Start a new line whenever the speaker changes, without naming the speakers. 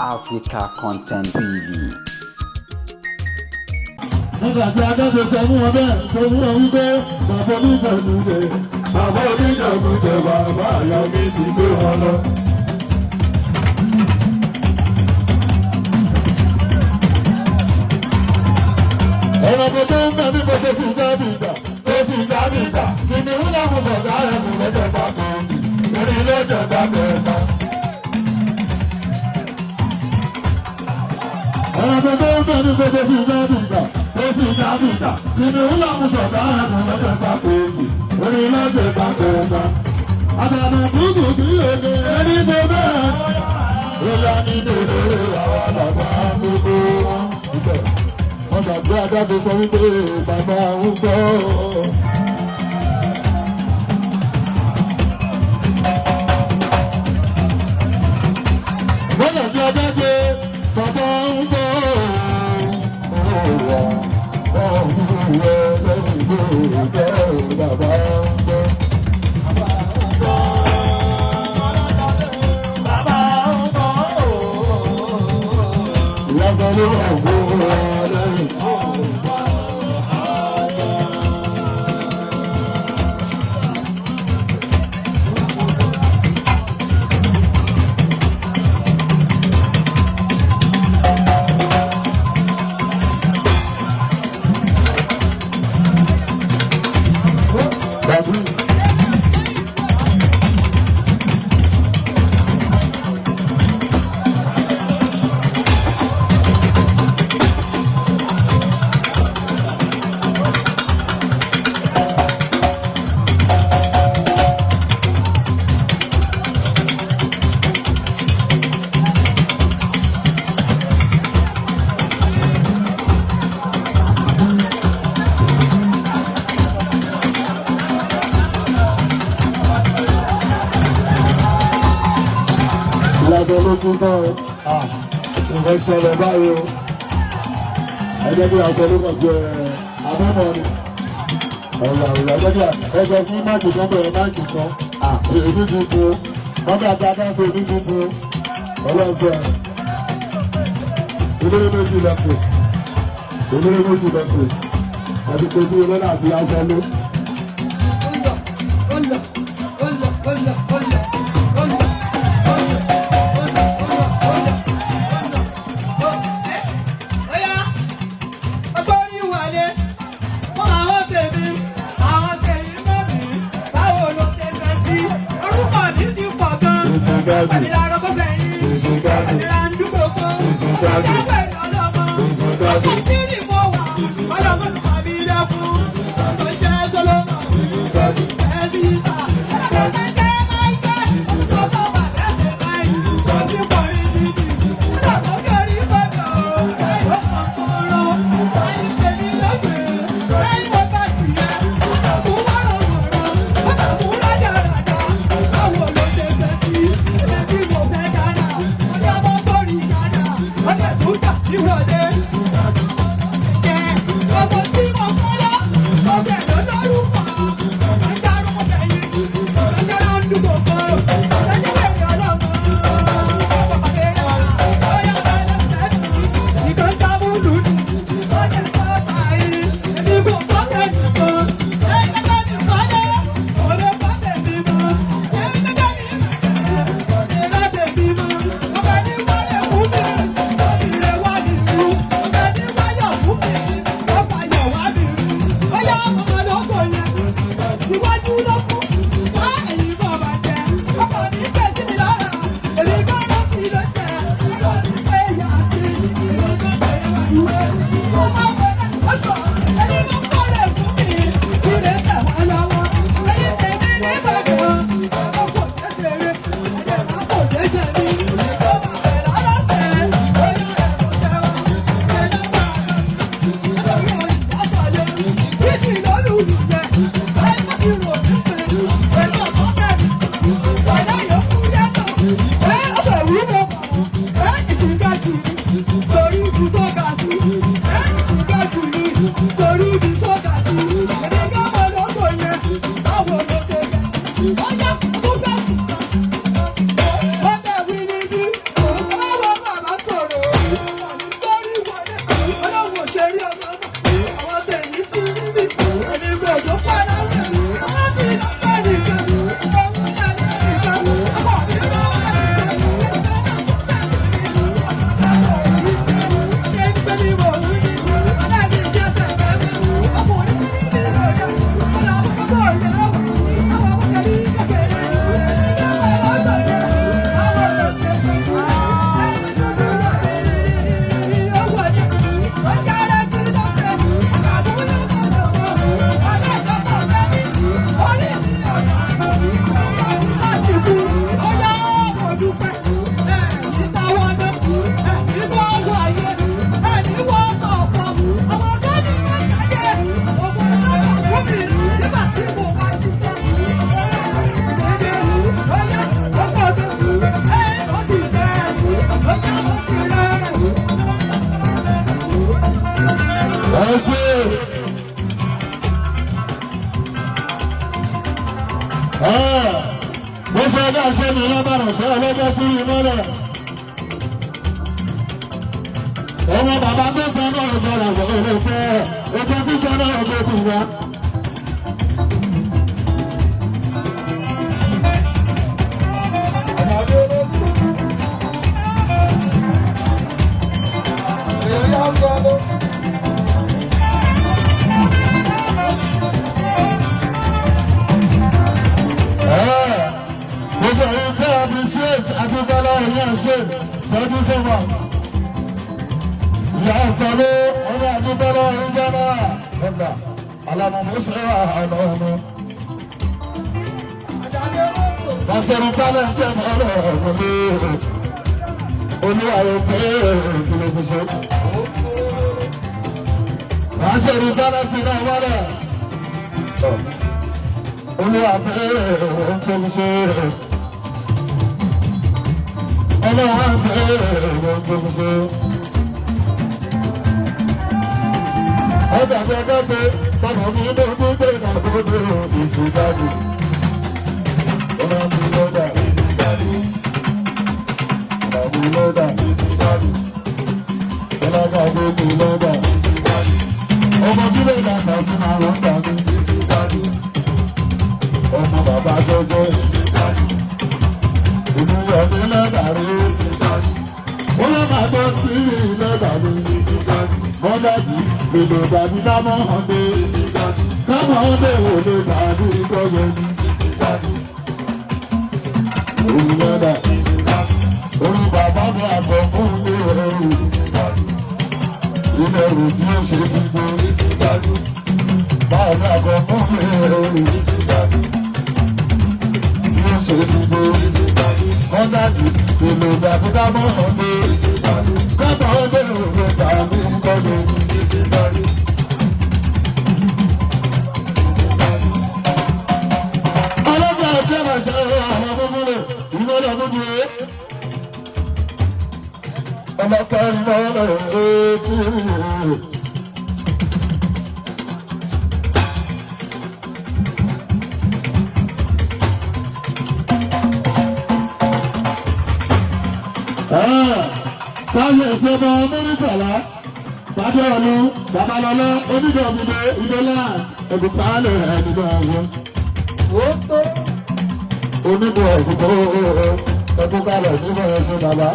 Africa Content TV.
Nígbà tí adájọ́ sọ fún wọn bẹ́ẹ̀, sọ fún wọn wípé bàbá oníjàgùjẹ, bàbá oníjàgùjẹ, bàbá àyà mi ti gbé wọn lọ. Ẹranko tó ń bẹ ní gbogbo sí jábìjà tó sì jábìjà, kìnìún làwọn bọ̀dá ẹ̀kún lọ́jọ́ bá kejì, orí lọ́jọ́ bá kẹta. Ẹranko tó ń bẹ ní gbogbo sí jábìjà tó sì jábìjà, kìnìún làwọn bọ̀dá ẹ̀kún lọ́jọ́ bá kejì, orí lọ́jọ́ bá kẹta. Àdànà kúkú bí òkè ẹni tó bẹ́ẹ̀. Ìyá ní dòdòdó àwọn àgbà gbogbo wọn. Wọ́n gbàgbé adájọ́ sọ wípé bàbá ń gbọ́. Wọ́n gbàgbé adájọ́ bàbá ń gbọ́. Bàbá ń gbọ́. Ìyá sọ ló wà fún ọ lẹ́yìn. Bàbá. Ìyàtọ̀ ló kú náà à nǹkan ṣẹlẹ̀ báyìí o. Ẹ jẹ́ kí aṣọ ló kàn jẹ abẹ́mọ̀ ni. Ọ̀rọ̀ àwòrán ẹ jẹ́ kí ẹ sọ fún máìkì kan bẹ̀rẹ̀ máìkì kan. À èmi ti kú. Bàbá àti adáṣe èmi ti kú. Ọlọ́sẹ̀ eléré méjì lẹ́kọ̀ọ́. Eléré méjì lẹ́kọ̀ọ́. Àti pé tí olóńgbò àti aṣọ ló.
Ìwọ́de.
Tóbi lọ́bàrà fẹ́ ọlọ́jọ́ sí ìmọ́lẹ̀. Ọmọ bàbá tó tẹ náà gbọ́dọ̀ gbọ́dọ̀ fẹ́ ọjọ́ títẹ náà gbọ́ ti wá. Gbogbo ẹ̀yin tẹ́ appreciate Akíntọ́lá ẹ̀yin ẹ̀ṣẹ̀ thank you so much. Ìyá sọ̀rọ̀ ọmọ Akíntọ́lá ẹ̀yin jẹ́ náà ọ̀gá alámọ̀mọ́sẹ̀ àná ọ̀nà. Bàṣẹ̀rù tálẹ̀ntì ọ̀rọ̀ ọ̀gbọ̀n olúwa ló pé kí ló fi ṣe. Bàṣẹ̀rù tálẹ̀ntì náà wọlé. Olúwa pé òun tó fi ṣe. Olúwa pé òun tó fi ṣe. Ọjà tí ọjọ́ ti tọmọ mi ló ń gbé ìdàgbòdo ìsìnkájú. Ọlọ́run ló dà ìsìnkájú. Ọlọ́run ló dà ìsìnkájú. Ọlọ́run ló dà ìsìnkájú. Ọmọ tí lè dàgbà sí máa ń gbà mí ìsìnkájú. Ọmọ bàbá jọjọ ìsìnkájú. Olúwa mi lọ́dà rí ìsìnkájú. Ó lọ́ máa gbọ́ tí rí lọ́dà mi ìsìnkájú. Bọ́lájì lèlò dàbí dámọ́ ọ̀dẹ́. Dámọ́ ọ̀dẹ́ ò lè dàbí gbọ́yẹ ní. Orí lọ́dà. Orí bàbá mi àgbọ̀ fún mi ẹrù. Ilé ẹrù tí ó ṣe ti gbó. Báwo ni àgbọ̀ fún mi ẹrù? Tí ó ṣe ti gbó. Bọ́lájì lèlò dàbí dámọ́ ọ̀dẹ́. Dámọ́ ọ̀dẹ́ ò lè dàbí gbọ́yẹ ní. Ọlọ́gbà ọ̀dẹ́ àjẹ́ àwọn ọmọ ìmọ̀lẹ̀ ọdún yìí. Ọlọ́pàá ìmọ̀lẹ̀ etí. Táyé ìṣẹ́bọ̀ Mọ́rítàlá, Bàbá Olú, Babalọ́lá, Onídọ̀ọ́mùdé, Ìdọ́lá, Ẹ̀gùnpálẹ̀ Ẹ̀dùnmọ̀ onígbò ẹ̀kúkọ́ ẹ̀kúkálẹ̀ nígbà yẹn ṣe bàbá.